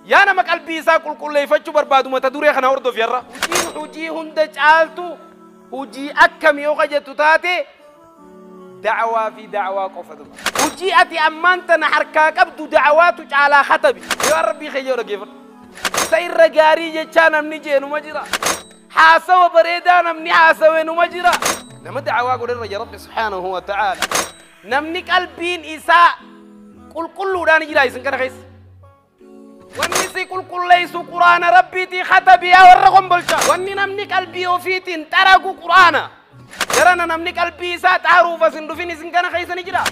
Yaa nama qalbii isaa qulqulleeffachuu barbaadu mata duree kana hordofi har'a. Hojiin hojii hunda caaltu hojii akkam yoo jettu taate da'awaa fi da'awaa qofa duba. Hojii ati ammaan tana harkaa qabdu da'awaatu caalaa katabi. Yoo Rabbii keeyyoo dhaggeeffadhu. Isa irra gaarii jechaa namni jeenuma jira. Haasawa bareedaa namni haasaweenuma jira. Nama da'awaa godherra ya Rabbi subhaanahu wa ta'aala. Namni qalbiin isaa qulqulluudhaan jira isin kana keessa. Wanni si qulqulleessu quraana rabbiitii katabi yaa warra kombolcha. Wanni namni qalbii ofiitiin xaragu quraana. Jarana namni qalbii isaa xaaruuf as hin dhufin isin kana keessa ni jira.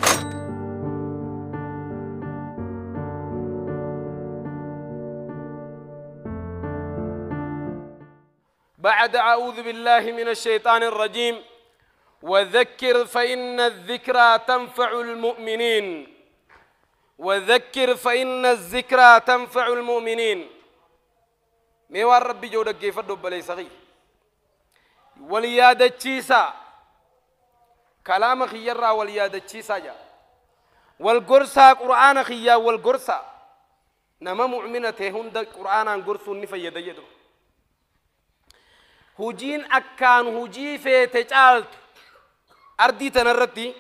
بعد أعوذ بالله من الشيطان الرجيم وذكر فإن الذكرى تنفع المؤمنين وذكر فإن الذكرى تنفع المؤمنين ميوار ربي جودك كيف الدب صغير وليادة تشيسا كلام خيرا وليادة تشيسا جا والقرصة قرآن خيا والقرصة نما مؤمنة هند قرآن قرص نفيد يدو هجين أكان هجي في تجالت أردي تنرتي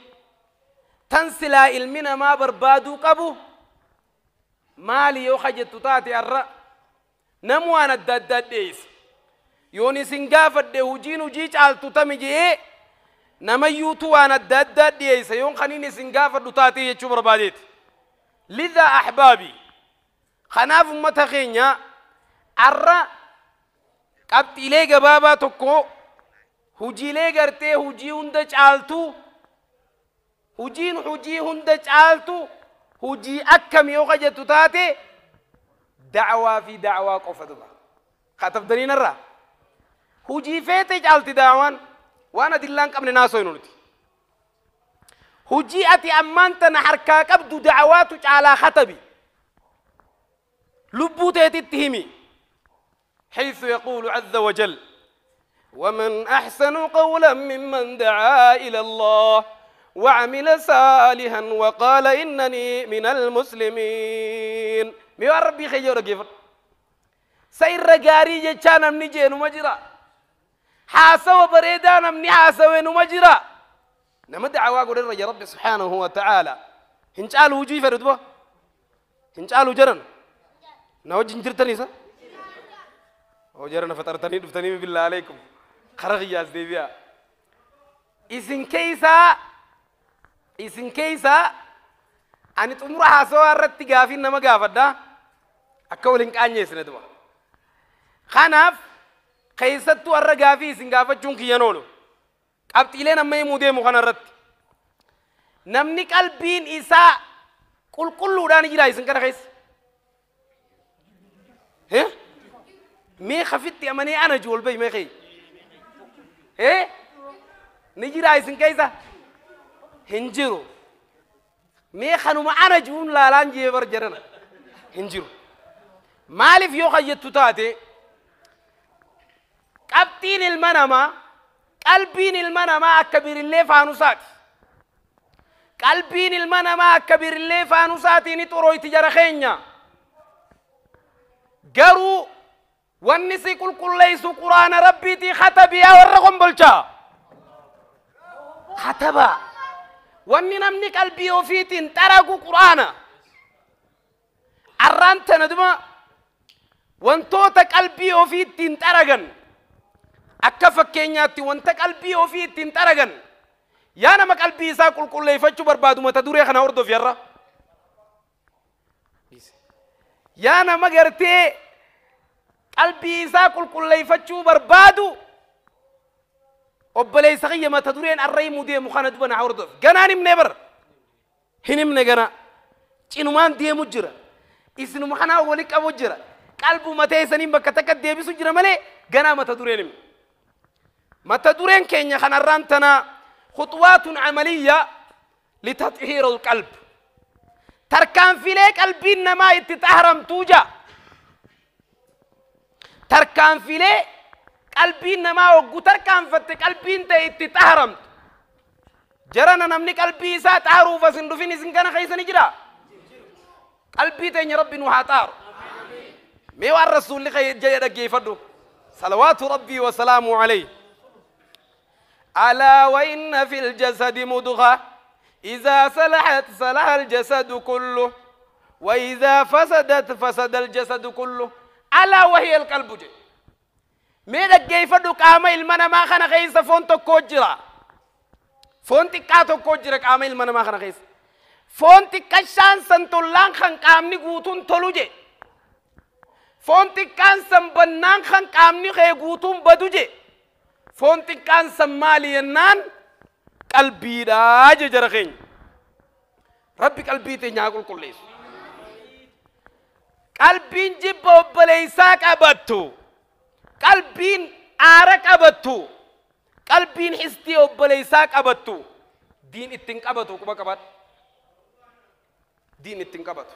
تنسلا ilmina maa barbaaduu qabu maali yoo kajettu taate arra namu waan adda addaa dhiyeesse yoon isin gaafadhe hujiin hujii caaltu tami je'ee namayyuutu waan adda addaa dhiyeesse yoon kaniin isin gaafadhu taate jechuu barbaadeeti. Lidhaa ahbaabi kanaaf ummata keenya arra qabxiilee gabaabaa tokko hujiilee gartee hujii hunda caaltu hujiin hujii hunda caaltu hujii akkam yoo kajettu taate da'awaa fi da'awaa qofa duba katabdaniin irraa hujii feete caalti da'awaan waan adillaan qabne naasoo nuti hujii ati ammaan tana harkaa qabdu da'awaatu caalaa katabi lubbuu teetitti himi حيث يقول عز وجل ومن أحسن قولا ممن دعا إلى الله وعمل صالحا وقال إنني من المسلمين. مي ربي خيو رجيف سير غاري جچا نمني جينو مجرا حاسو بريدا نمني حاسو مجرا نما دعوا غدر يا رب سبحانه وتعالى هنچالو وجي فردوا هنچالو جرن نوج انجرتني سا او جرن فطرتني دفتني بالله عليكم خرغ يا زديبيا إسن كيسا isin keessa ani xumura haasawaa irratti gaafiin nama gaafadha akka waliin qaanyeessine duba. Kanaaf keessattuu har'a gaafii isin gaafachuun kiyyan oolu qabxiileen amma himuu deemu kana irratti namni qalbiin isaa qulqulluudhaan jira isin kana keessa. Mee kafitti amanee ana jiru ol bahi mee kee ni jira isin keessa. Hin jiru mee kanuma ana jiruun laalaan jee bar jarana hin jiru maaliif yoo kayyattu taate qabxiin ilma namaa qalbiin ilma namaa akka birillee faanusaati qalbiin ilma namaa akka birillee faanusaati ni xurooyti jara keenya garuu wanni si qulqulleessu quraana rabbiitii katabi yaa warra kombolchaa katabaa wanni namni qalbii ofiitiin xaragu quraana arraan tana duma wantoota qalbii ofiittiin xaragan akka fakkeenyaatti wanta qalbii ofiittiin xaragan yaa nama qalbii isaa qulqulleeffachuu barbaadu mata duree kana hordofi har'a yaa nama gartee qalbii isaa qulqulleeffachuu barbaadu obboleessa kiyya mata dureen arra himuu deemu kana duba na hordof ganaan himne bar hin himne gana cinumaan deemu jira isinuma kanaa wali qabu jira qalbuma teessaniin bakka takka deebisu jira malee ganaa mata dureen himne mata dureen keenya kanarraan tana khuxwaatun amaliyya litaxihiira alqalb tarkaanfilee qalbiin namaa itti xaharamtuu ja tarkaanfilee qalbiin namaa hoggu tarkaanfatte qalbiin ta'e itti xaharamtu jarana namni qalbii isaa xaharuuf as hin dhufin isin kana keessa ni jira qalbii teenya rabbi nu haa xaaru. Mee waan rasuulli jedhe dhaggeeffadhu. Salawaatu rabbii wa salaamu alayhi. ألا وإن في الجسد مضغة إذا صلحت صلح الجسد كله وإذا فسدت فسد الجسد كله ألا وهي القلب. جي mee dhaggeeffadhu, qaama ilma namaa kana keessa foon tokko jira. Foon xiqqaa tokko jira qaama ilma namaa kana keessa. Foon xiqqashaan san tollaan kan qaamni guutuun tolu je. Foon xiqqaan san bannaan kan qaamni kee guutuun badu je. Foon xiqqaan san maali jennaan qalbiidhaa je jara keenya. Rabbi qalbii teenya haa qulqulleessu. Qalbiin jibba obboleessaa qabattu. Qalbiin aara qabattu. Qalbiin histii obboleessaa qabattu. Diin ittiin qabatu quba qabadhu. Diin ittiin qabatu.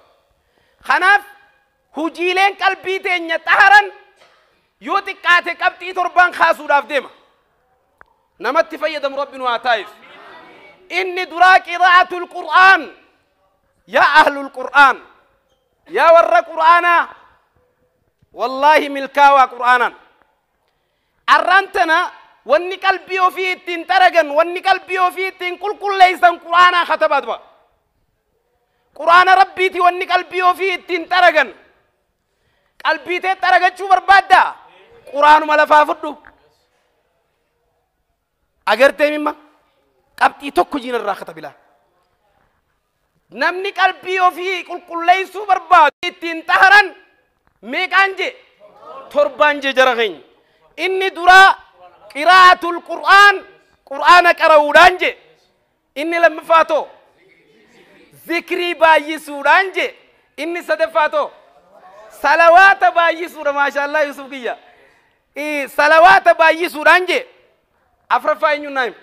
Kanaaf hujiileen qalbii teenya xaharan yoo xiqqaate qabxii torbaan kaasuudhaaf deema. Namatti fayyadamu rabbi nu haa taa'isu. Inni duraa qiraa'atul Qur'aan. Yaa ahlul Qur'aan. Yaa warra Qur'aanaa. Wallaahi milkaawaa Qur'aanaan. Arraan tana wanni qalbii ofii ittiin xaragan, wanni qalbii ofii ittiin qulqulleessan Qur'aanaa katabaa duba. Qur'aana rabbiiti wanni qalbii ofii ittiin xaragan. Qalbii tee xaragachuu barbaaddaa? Qur'aanuma lafaa fudhu. Agartee mimma? Qabxii tokko jiinarraa katabilaa. Namni qalbii ofii qulqulleessuu barbaadu ittiin xaharan meeqaan je? Torbaan je jara keenya. Inni duraa qiraa'atul Qur'aan, Qur'aana qara'uudhaan je. Inni lammaffaa too zikrii baay'isuudhaan je. Inni sadaffaa too salawaata baay'isuudha. Maashaallah Yusuf kiyya. Salawaata baay'isuudhaan je. Afraffaa eenyuun naa hima?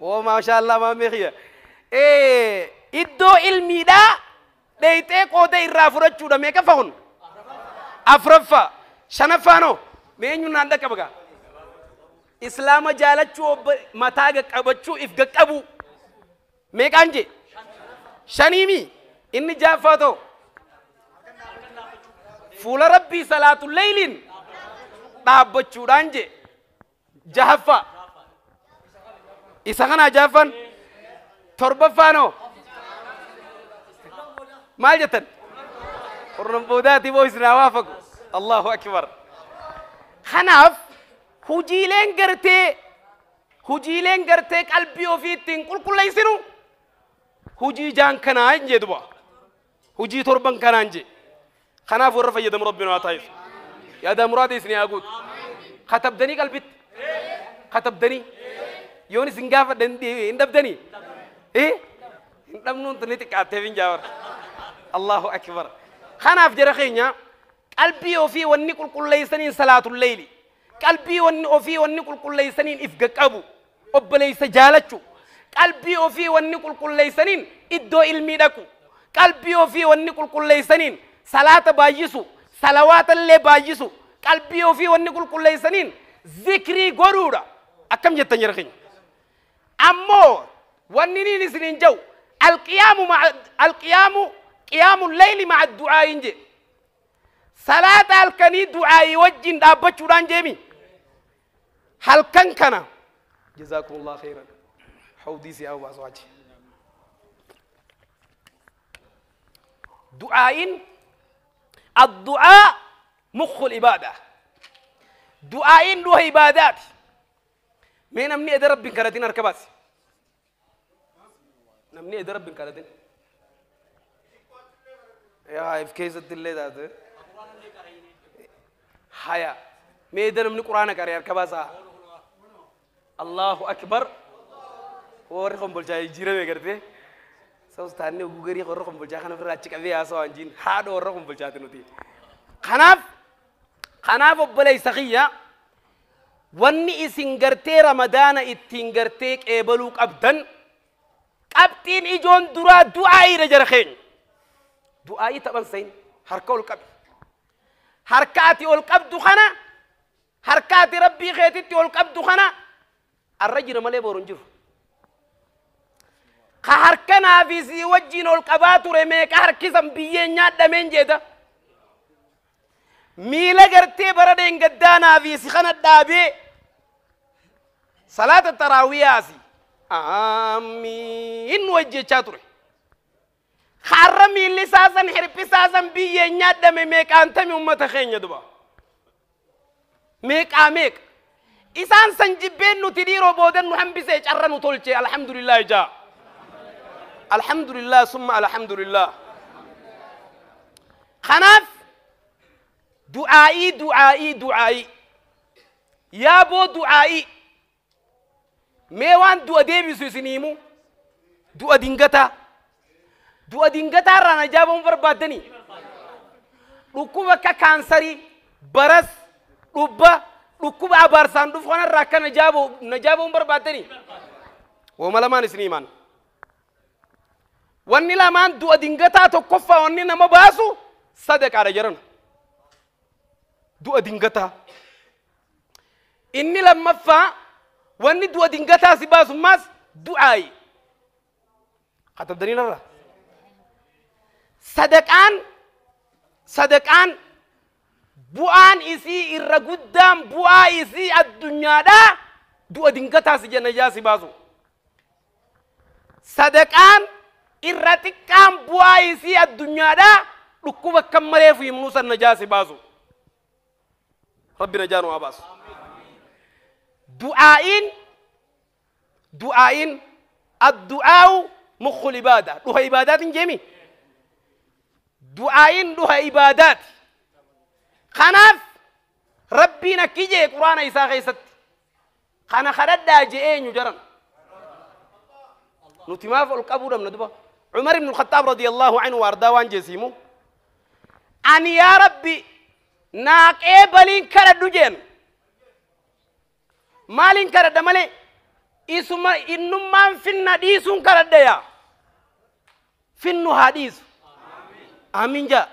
Oo maashaallah maammee kiyya. Iddoo ilmiidhaa dheeyxee qooda irraa fudhachuudha. Meeqaffa kun? Afraffaa. Shanaffaanoo? Mee eenyuun naan dhaqqaba gaa? Islaama jaalachuu, mataa qaqqabachuu, if qaqqabuu. Meeqaan je? Shaniimi. Inni jaaffaa ta'u fuula rabbii salaatu leeyliin dhaabbachuudhaan je. Jahaffaa. Isa kanaa jahaffaan. Torbaffaanoo? Maal jettan? Kurnan boodaati boo isin haa waafaqu. Allahu akbar. Kanaaf hujiileen gartee qalbii ofii ittiin qulqulleessinu hujii jaan kanaa hin jee duba. Hujii torban kanaa hin jee. Kanaaf warra fayyadamu rabbiin haa taa'isu. Yaada muraada isin haa guutu. Katabdanii qalbitti. Katabdanii. Yoon isin gaafadha hin dhabdanii. Hin dhabnuun tuni xiqqaatteef hin jaawar. Allahu akbar. Kanaaf jara keenya, qalbii ofii wanni qulqulleessaniin salaatul leyli. Qalbii wanni ofii wanni qulqulleessaniin if qaqqabu. Obboleessa jaalachuu. Qalbii ofii wanni qulqulleessaniin iddoo ilmii dhaqu. Qalbii ofii wanni qulqulleessaniin salaata baay'isu. Salawaata illee baay'isu. Qalbii ofii wanni qulqulleessaniin zikrii godhuudha. Akkam jettan jara keenya? Ammoo wanni niin isiniin jedhu alqiyaamu ma'a alqiyaamu qiyaamu leyli ma'a du'aayin jedhe. Salaata halkanii du'aayii wajjin dhaabbachuudhaan jeemi. Halkan kana jazaakumullah khairan. Hawdii si haa baasu haji. Du'aayin addu'aa mukhul ibaada. Du'aayin du'a ibaadaati. Mee namni eda rabbiin kadhatin harka baasi. Namni eda rabbiin kadhatin. Yaa if keessatti illee taate. Haya. Mee eda namni quraana qaree harka baasaa. Allahu akbar. Warri kombolchaa jijjiirame gartee. Sabas taannee oguu garii warra kombolchaa kana ofirraa achi qabee haasawaa hin jiin haadha warra kombolchaati nuti. Kanaaf obboleessa kiyya, wanni isin gartee ramadaana ittiin gartee qeebaluu qabdan qabxiin ijoon duraa du'aayiidha jara keenya. Du'aayii taphan sayin harka ol qabi. Harka ati ol qabdu kana, harka ati rabbii keetitti ol qabdu kana arra jira malee boru hin jiru. Ka harka naafi sii wajjiin ol qabaa ture meeqa harkisan biyyeen nyaadhameen jeeda. Miila gartee bara dheengaddaanaa fi si kana dhaabee salaata taraawiyaasi aamiin wajjechaa ture. Har'a miilli isaa san hirphi isaa san biyyeen nyaadhame meeqaantami ummata keenya duba. Meeqaa meeqa. Isaan san jibbeen nuti dhiiroo boodan nu hambisee carra nu tolche alhamdulillah jaa. Alhamdulillah summa alhamdulillah. Kanaaf du'aa'ii du'aa'ii du'aa'ii yaaboo du'aa'ii mee waan du'a deebisu isinii himu du'a dingataa du'a dingataa irraa najaa barbaaddanii dhukkuba akka kaansarii baras dhubba dhukkuba abaarsaan dhufu kanarraa akka najaa ba'uun barbaaddanii wooma lamaan isinii himan wanni lamaan du'a dingataa tokkoffaa wanni nama baasu sadaqaadha jedhan du'a dingataa inni lammaffaa wanni du'a dingataa si baasu maas du'aayi katabdanii narra sadaqaan sadaqaan bu'aan isii irra guddaan bu'aa isii addunyaadhaa du'a dingataa si najaa si baasu sadaqaan irra xiqqaan bu'aa isii addunyaadhaa dhukkuba akkam maleef himnuu san najaa si baasu rabbi najaa nu haa baasu du'aa'iin du'aa'iin addu'aa'u mukhul ibaada dhuha ibaadaatiin jeemi du'aa'iin dhuha ibaadaati kanaaf rabbiin akki jee quraana isaa keessatti kana kadhadhaa jee eenyu jaran nuti maaf ol qabuu dhabna duba Umar ibn al-Khattab radiyallahu anhu waardaa waan jeesiimu ani yaa rabbi naaqee baliin kadhadhu jeen maaliin kadhadha malee isuma innummaan finna dhiisuun kadhadha yaa finnu haa dhiisu amiin jaa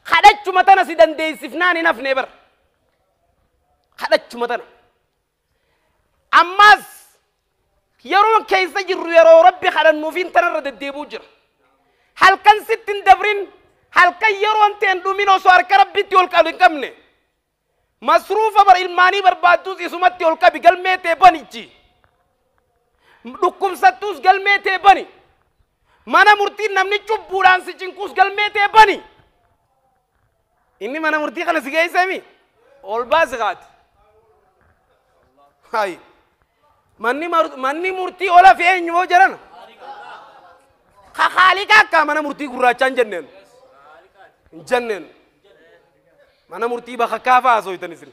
kadhachuma tana si dandeessifnaan hin hafne bar kadhachuma tana ammas yeroon keessa jirru yeroo rabbi kadhannuufiin tanarra deddeebi'u jira halkan sitti hin dabrin halkan yeroon teen dhumin osoo harka rabbitti ol qabu hin qabne masruufa bar ilmaanii barbaadduus isumatti ol qabi galmee tee banichi dhukkubsattuus galmee tee bani mana murtiin namni cubbuudhaan si cinquus galmee tee bani inni mana murtii kana si geessemi ol baasi kaati hay manni murtii ola fi eenyu hoo jedhan kahaaliqa akka mana murtii gurraachaa hin jenneen hin jenneen mana murtii bakka kaafaa haasooytan isin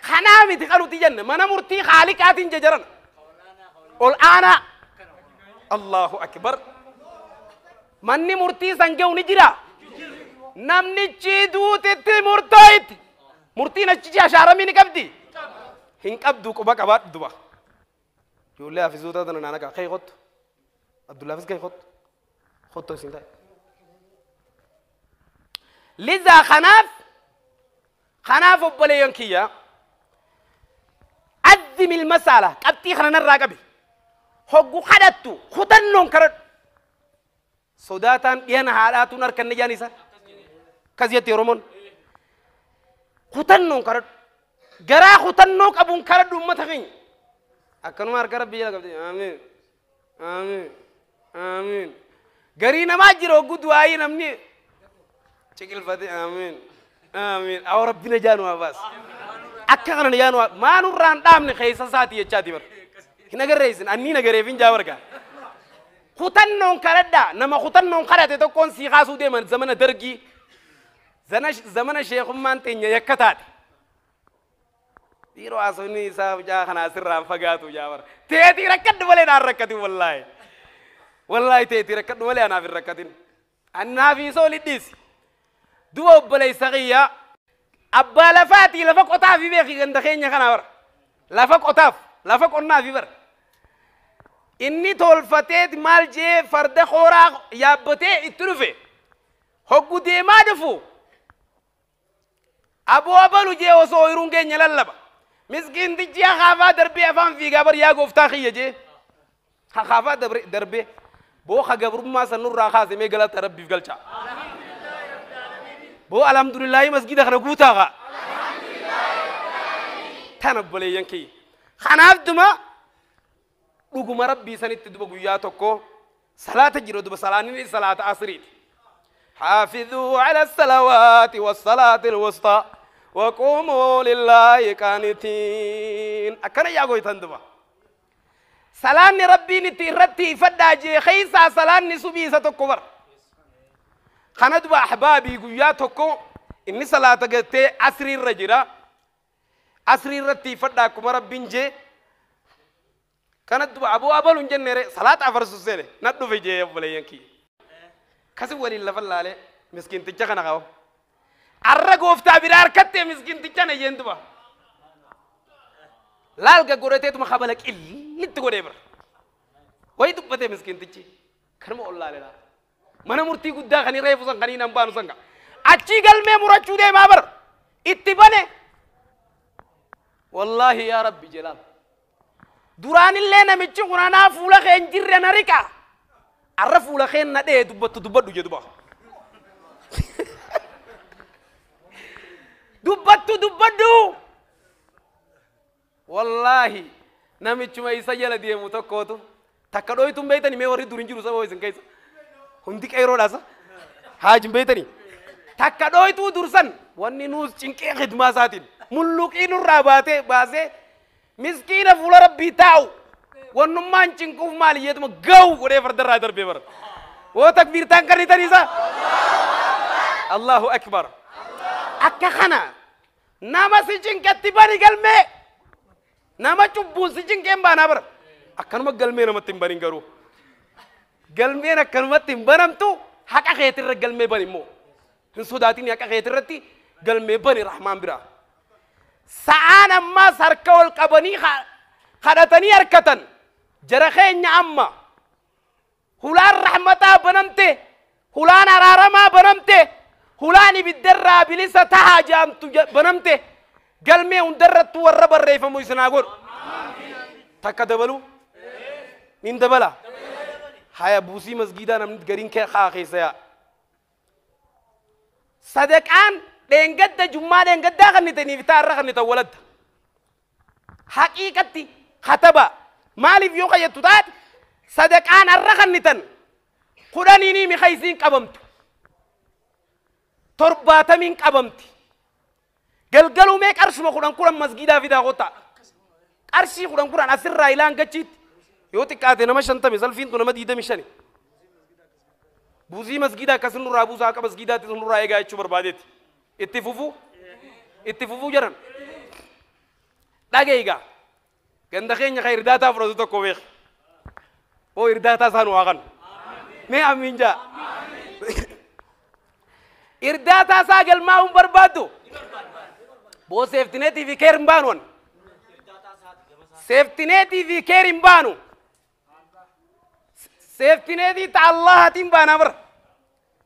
kanaa miti kan nuti jenne mana murtii haaliqaatiin jejaran ol aanaa Allahu akbar manni murtii san ga'u ni jira namnichi duutitti murtooyti murtiin achichi ashaaramii ni qabdi hin qabdu quba qabaadhu duba ijoollee hafizoota tana naana kaa kottu Abdullaafis ka'e kottu kottu isin ta'e lizaa kanaaf kanaaf obboleeyyan kiyya azzimi ilmasaala qabxii kana narraa qabi hoggu kadhattu kutannoon kadhadhu sodaataan dhiyana haadhaatuun harkanne jaan isa akkas jette Oromoon kutannoon kadhadhu garaa kutannoo qabuun kadhadhu ummata keenya akkanuma harka rabbi jala qabde amiin amiin amiin garii namaa jira hoggu du'aayii namni ciqilfate amiin amiin awwa rabbi na jaanu haa baasu akka kana na jaanu haa maanurraan dhaabne keessa isaati jechaati bar hin agarreessin annii nagareef hin jaa bargaa kutannoon kadhadhaa nama kutannoon kadhate tokkoon sii kaasuu deeman zamana dargii zamana sheekummaan teenya yakka taate dhiiroo haasofni isaa jaa kana asirraan fagaatu jaa bara teetii rakkadhu malee naan rakkatin wallaahi wallaahi teetii rakkadhu malee anaaf hin rakkatin annaaf isoo lidhiisi duba obboleessa kiyyaa abbaa lafaatii lafa qotaafi beeki ganda keenya kanaa bara lafa qotaaf lafa qonnaafi bara inni tolfateet maal jee farda kooraa yaabbatee itti dhufe hoggu deemaa dhufu aboo abalu jee osoo oyiruun keenya lallaba miskiintichi hakaafaa darbee afaan fiigaa bar yaa gooftaa kiyya jee hakaafaa darbee booka gabrummaa san nurraa kaase mee galata rabbiif galcha. Boo alhamdulillahi masgida kana guutaaqa. Tana obboleeyyan kiyya. Kanaaf duma dhuguma rabbii sanitti duba guyyaa tokko salaata jira duba salaanni salaata asriiti. حافظوا على الصلوات والصلاة الوسطى وقوموا لله قانتين. أكنا يا قوي تندبا. سلام ربي نتي فداجي خيسا سلام سبي ستكبر. خندبا أحبابي قويا تكو إني صلاة قتي عصري الرجرة عصري الرتي فداكم ربي نجي. كانت أبو أبو جنة صلاة أفرسوسينه ندو في جي أبو كسب ولي الله فلا مسكين تجانا خاو الرجوف تعبير أركته مسكين تجانا يندبا لالك قريته ما خبلك إلا تقول بر وين تبته مسكين تجي كرم الله لا ما أنا مرتي قدا خني رأي فسان خني نمبان فسان أتشي قال ما مرتشو ده ما بر اتبانه والله يا ربي جلال دوران اللي نمشي قرانا فولا خنجر نريكا عرفوا لخين ندي دبت دبت دبت دبت دبت والله نمشي ما يسجل دي متكوتو تكدوي تم بيتني ما وري دورين جروسا ويسن كيس هنديك أيرو راسا حاج بيتني تكدوي تو درسن واني نوز چنكي خدمة ساتين ملوكين الراباته باسه مسكينة فولا ربي تاو ونمان چنكوف مالي يتم جو قري فردر رايدر بيبر و تكبير تان کرنی تنیسا الله اکبر اکا خنا ناما سی چنکتی بانی گلمه ناما چوبو سی چنکیم بانا بر اکنما گلمه نما تیم بانی گرو گلمه نکنما تیم بانم تو حقا خیتر را گلمه بانی مو هنسو داتین حقا خیتر رتی گلمه بانی رحمان برا سعان اما سرکول قبنی خدتني أركتن جرخين أما هلان رحمتا بنمته هلان أرارما بنمته هلان بالدرة بلسة تهاجم بنمته قلمي وندرت والرب الريف مويسناغور تكدبلو مين دبلا هيا بوسي مسجدا نمت قرين كي خاخيسيا صدقان لين قد جمعة لين قد غنيتني في تارة غنيت ولد حقيقتي خطبة مالي فيو خيطات صدقان الرخنتن قرانيني مخيسين قبمت تربات من قبمت قلقلو ميك أرش ما قران قران مسجدا في داغوتا أرشي قران قران أسر رايلان قچيت يوتي كاتي نما شنطة مثال فين تو نما ديدا مشاني بوزي مسجدا كسن رابوزا كا مسجدا تسن رايغا يچو بربادت اتفوفو اتفوفو جرن dhagayga ganda keenya ka irdaataa fudhatu tokko beek oo irdaataa isaan waaqan mee amiin jaa irdaataa isaa galmaa'uun barbaaddu boo seeftineetii fi keer hin baanu seeftineetii fi keer hin baanu seeftineetii ta allahatiin baanaa bara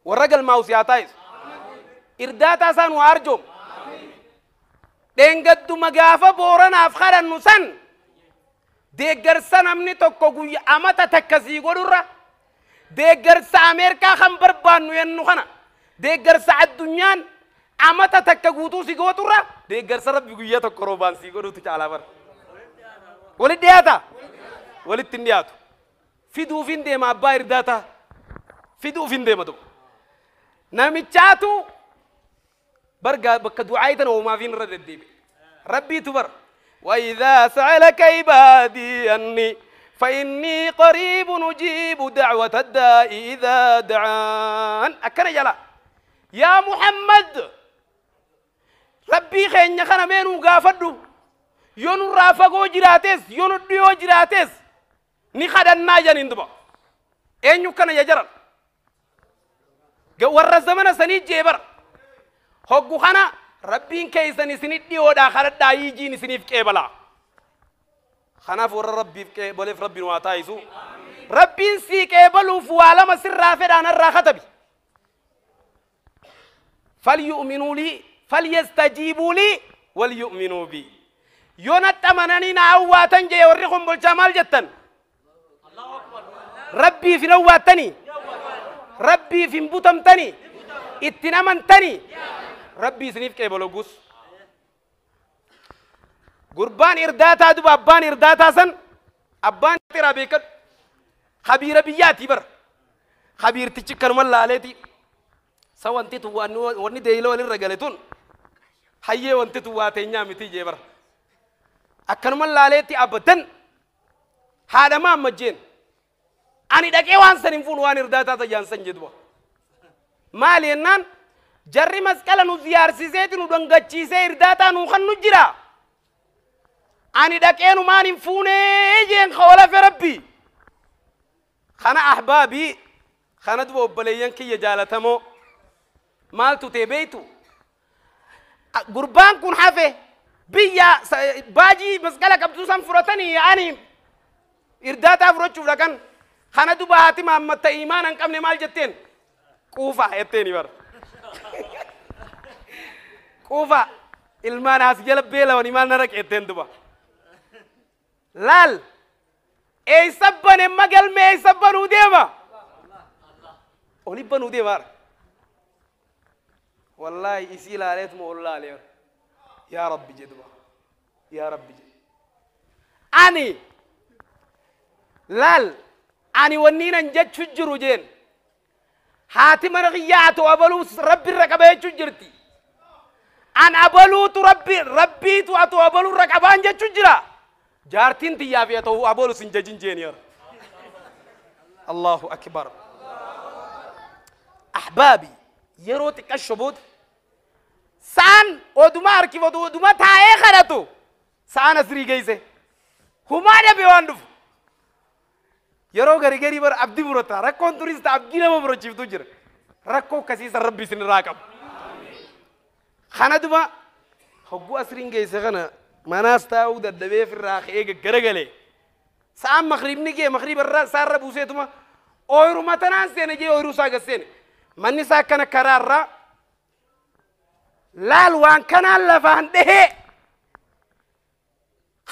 warra galmaa'u siyaa taa'isu irdaataa isaan waa arjoom dheengadduma gaafa booranaaf kadhannu san deeggarsa namni tokko guyya amata takkasii godhurra deeggarsa ameerikaa kan barbaannu yennu kana deeggarsa addunyaan amata takka guutuu si gooturra deeggarsa rabbi guyyaa tokko roobaan sii godhutu caalaa bara walitti dhiyaata walitti hin dhiyaatu fiduuf hin deema abbaa irdaataa fiduuf hin deema tokko namichaatu برجع بك دعايتنا وما فين رد الدب ربي تبر وإذا سألك عبادي أني فإني قريب أجيب دعوة الداء إذا دعان أكن جلا يا محمد ربي خين خنا مينو غافدو يونو رافقو جراتس يونو ديو جراتس ني خدنا جنين دبا أنيو كان يجرن ورا الزمن سني جبر هوغو خنا ربين كيسن سنيت ديودا خردا يجي سنيف كيبلا خنا فور ربي كيبل ربي واتايسو ربين سي كيبلو فوالا مسر رافدان الراختبي فليؤمنوا لي فليستجيبوا لي وليؤمنوا بي يونت امنني ناواتن جي وريكم بالجمال جتن الله اكبر ربي في نواتني ربي في مبوتمتني اتنمنتني Rabbii isiniif qeebalo gus. Gurbaan irdaataa duba abbaan irdaataa san abbaan xiraa beekadhu. Khabiira biyyaatii bara. Khabiirtichi kanuma laaleeti. Sa wanti tun wanni deeyila walirra gale tun hayyee wanti tun waa teenyaa miti jee bara. Akkanuma laaleetti abadan haadha maamma jeen. Ani dhaqee waan san hin fuunu waan irdaataa tayyaan san jedhuba. Maali jennaan jarri masqala nu ziyaarsiseeti nu dhangachiisee irdaataa nuu kan nu jira. Ani dhaqee numaan hin fuunee jeen ka rabbi. Kana ahbaabii kana duba obboleeyyan kiyya jaalatamoo maaltu ta'e beeytu gurbaan kun hafe biyya baajii masqala qabdu san fudhatanii ani irdaataa fudhachuuf dhaqan kana duba haati maammatta iimaana hin qabne maal jetteen quufa jetteeni bara quufa ilmaan as jala beelawanii maal na raqe jetteen duba laal eessa bane magalme eessa banuu deema oli banuu deema wallahi isii ilaaleetuma ol laalee yaa rabbi jedhuba yaa rabbi jedhu ani laal ani wanniinan jechu jiru jeen haati mana kiyyaa atu abaluu rabbi irra qaba jechu jirti an abaluutu rabbi rabbiitu atu abaluu irra qabaan jechu jira jaartiin tiyyaa fi atu abalu sin jajin jeen yaa Allahu akbar ahbaabi yeroo xiqqasho booda sa'aan oduma harkifatu oduma taa'ee kadhatu sa'aan asrii geeyse humaa dhabe waan dhufu yeroo gari garii bara abdii murata rakkoon turista abdii nama murachiiftu jira rakkoo akkasiisan rabbi isin irraa qabu kana duba hogguu asriin geeyse kana manaas taa'uu dadhabee ofirraa ka'ee gaggaragalee sa'aan makriibni gee makriiba irraa isaarra buuseetuma ooyiruma tanaan seene jee ooyiruu isaa gad seene manni isaa akkana karaarraa laal waan kanaan lafaan dhehee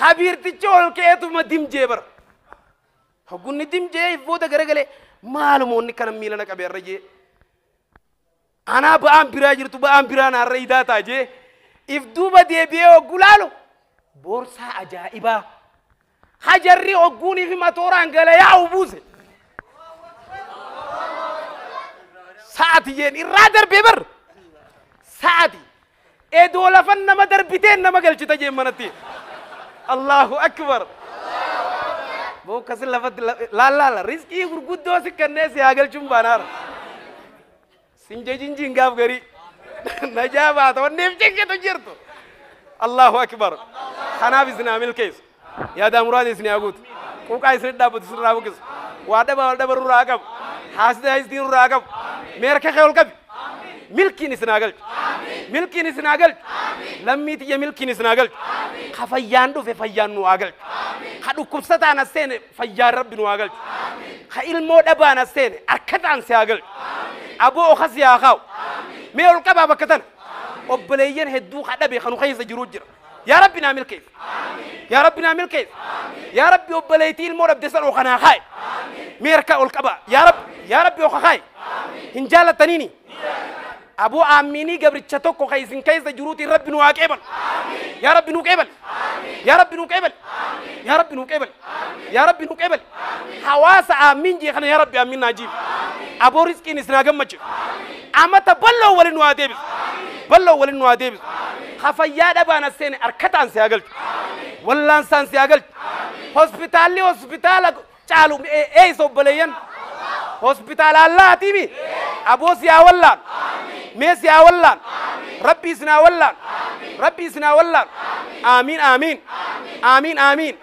khabiirtichi ol ka'eetuma dimjee bara hoggunni dimjee booda garagalee maaluma wanni kana miila na qabe irra jee anaa ba'aan biraa jirtu ba'aan biraa naarra idaa ta'a jee if duuba deebi'ee hoggu laalu boorsaa ajaa'ibaa hajarri hogguunii fi matooraan gala yaa'u buuse sa'ati jeen irraa darbee bar sa'ati edoo lafan nama darbiteen nama galchita jeen manatti Allahu akbar boo kasin lafatti laal laala riskii gurguddoo si kennee si haa galchuun baanaara sin jejinjiin gaaf garii najaa baata wanniif cinqitu jirtu Allahu akbar kanaaf isin haa milkeessu yaadaa muraada isin haa guutu quuqaa isin dhaabbatu isin irraa buqisu waa dhaba wal dhaba nurraa qabu haasida haistiin nurraa qabu meerka kee ol qabi milkiin isin haa galchu milkiin isin haa galchu lammii tiyya milkiin isin haa galchu ka fayyaan dhufe fayyaan nu haa galchu ka dhukkubsataan as seene fayyaan rabbi nu haa galchu ka ilmoo dhabaan as seene harkataan si haa galchu aboo oka si haa kaa'u mee ol qabaa bakka tana obboleeyyan hedduu ka dhabe kanu keessa jiruu jira yaa rabbi naa milkeessi yaa rabbi naa milkeessi yaa rabbi obboleettii ilmoo dhabde san oka naa kaa'i mee harka ol qabaa yaa rabbi oka kaa'i hin jaalataniini aboo aaminii gabricha tokko ka isin keessa jiruutiin rabbi nu haa qeebal yaa rabbi nu qeebal yaa rabbi nu qeebal yaa rabbi nu qeebal yaa rabbi nu qeebal hawaasa aamiin jee kana yaa rabbi aamiin naa jiib aboo riskiin isin haa gammachiisu amata balloo walin nu haa deebisu balloo walin nu haa deebisu ka fayyaa dhabaan as seene harkataan si haa galchu wallaansaan si haa galchu hospitaalli hospitaala caalu eeysa obboleeyyan hospitaala allaatiimi aboo si haa wallaan mee si haa wallaan rabbi isin haa wallaan rabbi isin haa wallaan aamiin aamiin aamiin aamiin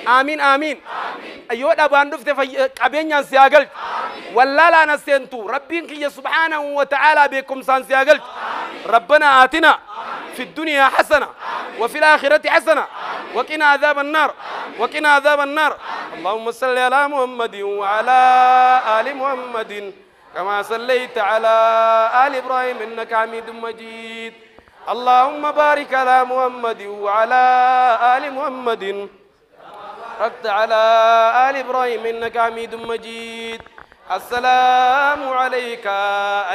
aamiin aamiin yoo dhabaan dhufte qabeenyaan si haa galchu wallaalaan as seentu rabbiin kiyya subhaanahu wa ta'aalaa beekumsaan si haa galchu ربنا آتنا في الدنيا حسنة وفي الآخرة حسنة وقنا عذاب النار وقنا عذاب النار اللهم صل على محمد وعلى آل محمد كما صليت على آل إبراهيم إنك حميد مجيد اللهم بارك على محمد وعلى آل محمد باركت على آل إبراهيم إنك حميد مجيد. السلام عليك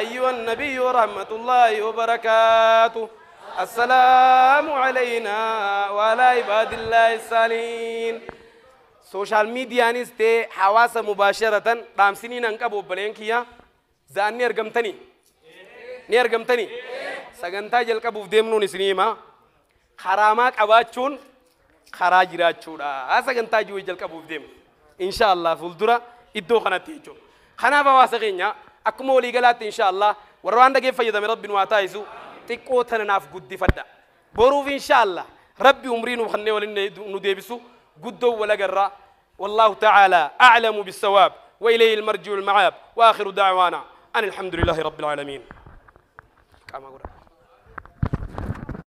أيها النبي ورحمة الله وبركاته. السلام علينا وعلى عباد الله الصالحين. Social miidiyaanis ta'e hawaasa mubaasharatan dhaamsinii nan qabu, obboleen kiyya, za'an ni argamtanii, ni argamtanii. Sagantaa jalqabuuf deemnuun isinii hima. Karaamaa qabaachuun karaa jiraachuudha. Sagantaa jiru jalqabuuf deemu insha Allah fuuldura iddoo kanatti jechuudha. Kanaaf hawaasa keenya akkuma waliigalaatti, insha Allah, warra waan dhagee fayyadame Rabbi nu haa taasisu. Xiqqoo tana naaf guddifadha. Boruuf insha Allah Rabbi umrii nuuf kannee waliin nu deebisu guddoo walagarraa. والله تعالى أعلم بالصواب وإليه المرجع المعاب، وآخر دعوانا أن الحمد لله رب العالمين. كما